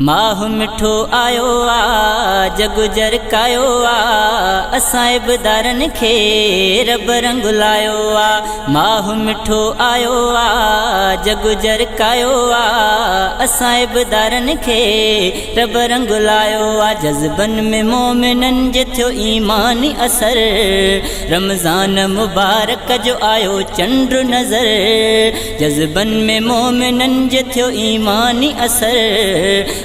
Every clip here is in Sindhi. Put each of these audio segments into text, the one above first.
ماهه مٺو آيو آ، جڳ جرڪايو آ، اسان عيبدارن کي رب رنگ لايو آ. ماهه مٺو آيو آ، جڳ جرڪايو آ، اسان عيبدارن کي رب رنگ لايو آ. جذبن ۾ مومنن جي ٿيو ايماني اثر، رمضان مبارڪ جو آيو چنڊ نظر. جذبن ۾ مومنن جي ٿيو ايماني اثر،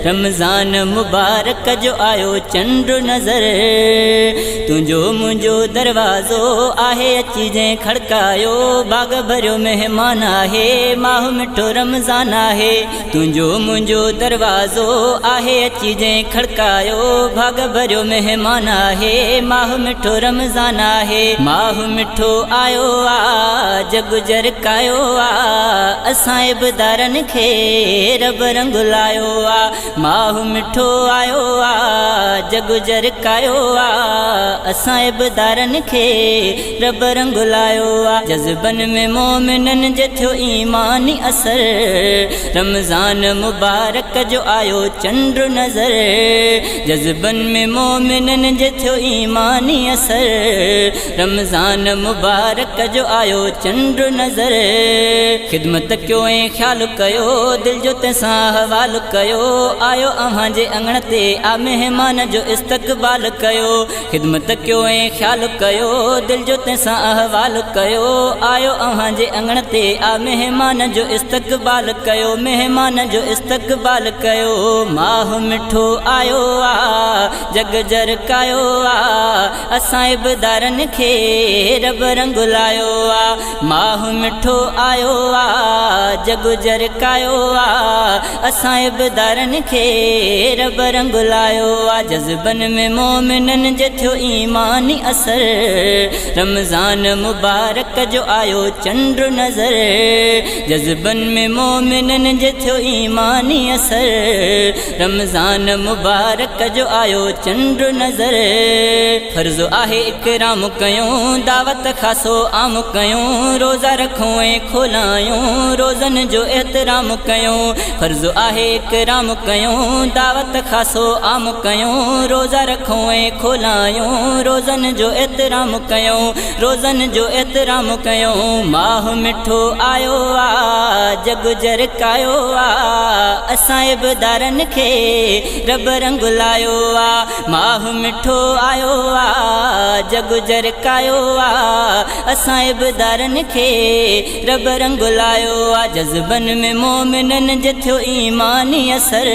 رمضان مبارڪ جو آيو چنڊ نظر. تنهنجو منهنجو دروازو آهي، اچي جنهن کڙڪايو، باغ ڀريو مهمان آهي، ماهه مٺو رمضان آهي. تنهنجو منهنجو دروازو آهي، اچي جنهن کڙڪايو، ڀاڳ ڀريو مهمان آهي، ماهه مٺو رمضان آهي. ماهه مٺو آيو آ، جڳ جرڪايو آ، اسان عيبدارن کي رب رنگ لايو آ. ماهه مٺو آيو آ، جڳ جرڪايو آ، اسان عيبدارن کي رب رنگ لايو آ. جذبن ۾ مومنن جي ٿيو ايماني اثر، رمضان مبارڪ جو آيو چنڊ نظر. جذبن ۾ مومنن جي ٿيو ايماني اثر، رمضان مبارڪ جو آيو چنڊ نظر. خدمت ڪيو ۽ خيال ڪيو، دل جو تنهن سان احوال ڪيو، آيو اوهان جي اڱڻ تي آ مهمان جو استقبال ڪيو. خدمت ڪيو ۽ خيال ڪيو، دل جو تنهن سان احوال ڪيو، آيو اوهان جي اڱڻ تي آ مهمان جو استقبال ڪيو، مهمان جو استقبال ڪيو. ماهه مٺو آيو آ، جڳ جرڪايو آ، اسان عيبدارن کي رب رنگ لايو آ. ماهه مٺو آيو آ، جڳ جرڪايو آ، اسان عيبدارن کي رب رنگ لايو آ. جذبن ۾ مومنن جي ٿيو ايماني اثر، رمضان مبارڪ جو آيو چنڊ نظر. جذبن ۾ مومنن جي ٿيو ايماني اثر، رمضان مبارڪ جو آيو چنڊ نظر. فرض آهي اڪرام ڪيون، دعوت خاصو عام ڪيون، روزا رکون ۽ کولايون، روزن جو احترام ڪيون. فرض آهي اڪرام ڪيون، دعوت خاصو عام ڪيون، روزا رکون ۽ کولايون، روزن جو احترام ڪيون، روزن جو احترام ڪيون. ماهه مٺو آيو آ، جڳ جرڪايو آ، اسان عيبدارن کي رب رنگ لايو آ. ماهه مٺو آيو آ، جڳ جرڪايو آ، اسان عيبدارن کي رب رنگ لايو آ. جذبن ۾ مومنن جي ٿيو ايماني اثر،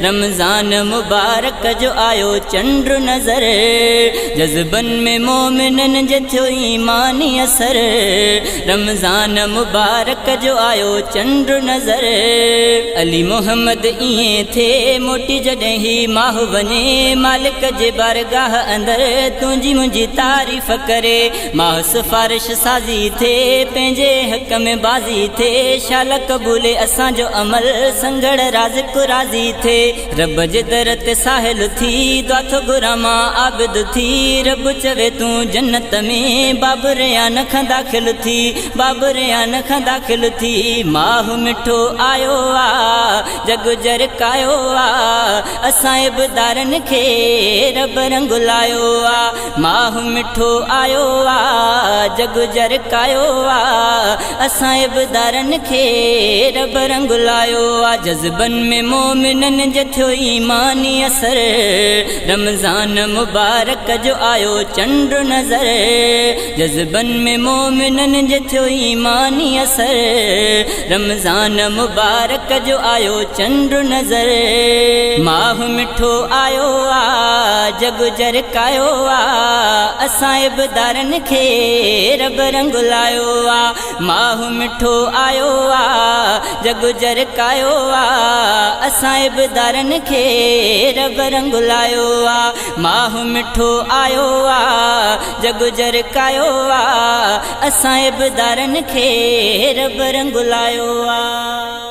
رمضان مبارڪ جو آيو چنڊ نظر. جذبن ۾ مومنن جي ٿيو ايماني اثر، رمضان مبارڪ جو آيو چنڊ نظر. علي محمد ائين ٿئي موٽي جڏهن هي ماهه وڃي، مالڪ جي بارگاهه اندر تنهنجي منهنجي تعريف ڪري. ماهه سفارش سازي ٿئي، پنهنجي حق ۾ بازي ٿئي، شال قبولي اسان جو عمل، سنگهڙ رازق راضي ٿئي. رب جي در تي ساحل ٿي، دعا ٿو گهران مان عابد ٿي، رب چوي تون جنت ۾ باب ريان کان داخل ٿي، باب ريان کان داخل ٿي. ماهه مٺو آيو آ، جڳ جرڪايو آ، اسان عيبدارن کي رب رنگ لايو آ. ماهه مٺو آيو آ، جڳ جرڪايو آ، اسان عيبدارن کي رب رنگ لايو آ. جذبن ۾ مومنن جي ٿيو ايماني اثر، رمضان مبارڪ جو آيو چنڊ نظر. جذبن ۾ مومنن جي ٿيو ايماني اثر، رمضان مبارڪ جو آيو چنڊ نظر. ماهه مٺو آيو آ، جڳ جرڪايو آ، اسان عيبدارن کي رب رنگ لايو آ. ماهه مٺو آيو آ، جڳ جرڪايو آ، اسان عيبدارن کي رب رنگ لايو آ. ماهه مٺو آيو آ، جڳ جرڪايو آ، اسان عيبدارن کي رب رنگ لايو آ.